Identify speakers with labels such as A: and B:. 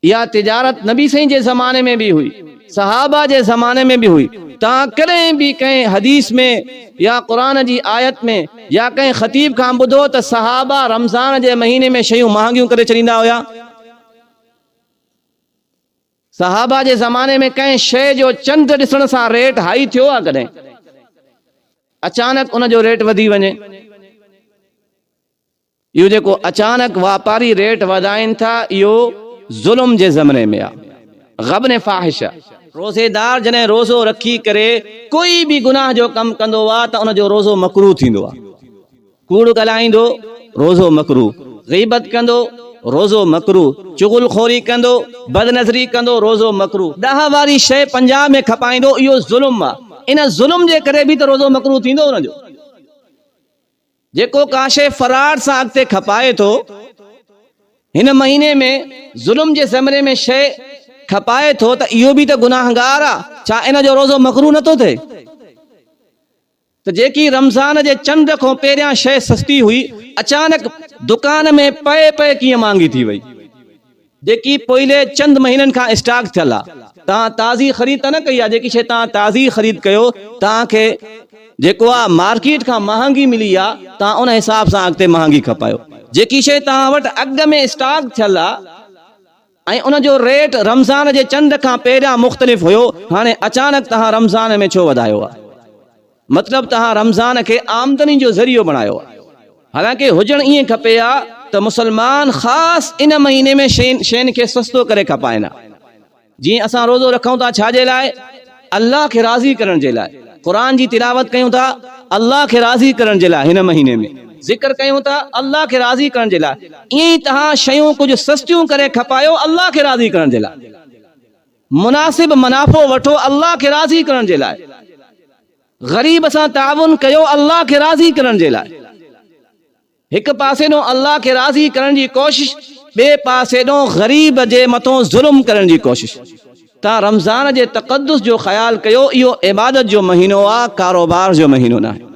A: اها تجارت نبي سائين جي زماني ۾ به هئي، صحابه جي زماني ۾ به هئي. توهان ڪڏهن به ڪنهن حديث ۾ يا قرآن جي آيت ۾ يا ڪنهن خطيب کان ٻڌو ته صحابه رمضان جي مهيني ۾ شيون مهانگيون ڪري ڇڏيندا هيا؟ صحابه جي زماني ۾ ڪنهن شيء جو چنڊ ڏسڻ سان ريٽ هائي ٿيو آهي ڪڏهن؟ اچانڪ ان جو ريٽ وڌي وڃي. اهو جيڪو اچانڪ واپاري ريٽ وڌائين ٿا اهو ظلم جي زمري ۾ آ. غبن فاحش آ. روزيدار جڏهن روزو رکي ڪري ڪوئي به گناهه جو ڪم ڪندو آ ته ان جو روزو مڪروه ٿيندو آ. ڪوڙ ڳالهائيندو روزو مڪروه، غيبت ڪندو روزو مڪروه، چغل خوري ڪندو، بدنظري ڪندو روزو مڪروه. ڏهه واري شيء 50 ۾ کپائيندو اهو ظلم آ. ان ظلم جي ڪري به ته روزو مڪروه ٿيندو ان جو. جيڪو ڪا شيء فراڊ سان اڳتي کپائي ٿو، هن مهيني ۾ ظلم جي زمري ۾ شيء کپائي ٿو ته اهو به ته گناهگار آ، ڇا ان جو روزو مڪروه نه ٿو ٿئي؟ ته جيڪي رمضان جي چنڊ کان پهريان شيء سستي هئي، اچانڪ دڪان ۾ پئي پئي ڪيئن مهانگي ٿي وئي؟ جيڪي پوئلي چند مهينن کان اسٽاڪ ٿيل آ توهان تازي خريد ته نه ڪئي آ جيڪي شي توهان تازي خريد ڪيو توهان کي جيڪو آ مارڪيٽ کان مهانگي ملي آ توهان ان حساب سان اڳتي مهانگي کپايو جيڪي شي توهان وٽ اڳ ۾ اسٽاڪ ٿيل آ ۽ ان جو ريٽ رمضان جي چنڊ کان پهريان مختلف هيو هاڻي اچانڪ توهان رمضان ۾ ڇو وڌايو آ. مطلب توهان رمضان کي آمدني جو ذريعو بڻايو آهي. حالانڪه هجڻ ائين کپي ها ته مسلمان خاص ان مهيني ۾ شين کي سستو ڪري کپائين ها. جيئن اسان روزو رکون ٿا ڇا جي لاء؟ الله کي راضي ڪرڻ جي لاء. قرآن جي تلاوت ڪيون ٿا الله کي راضي ڪرڻ جي لاء هن مهيني ۾. ذڪر ڪيون ٿا الله کي راضي ڪرڻ جي لاء. ائين ئي توهان شيون ڪجهه سستيون ڪري کپايو الله کي راضي ڪرڻ جي لاء. مناسب منافعو وٺو الله کي راضي ڪرڻ جي لاء. غريب سان تعاون ڪيو الله کي راضي ڪرڻ جي لاء. هڪ پاسي ڏون الله کي راضي ڪرڻ جي ڪوشش ٻئي پاسي ڏون غريب جي مٿون ظلم ڪرڻ جي ڪوشش. تان رمضان جي تقدس جو خيال ڪيو اهو عبادت جو مهينو آ ڪاروبار جو مهينو ناهي.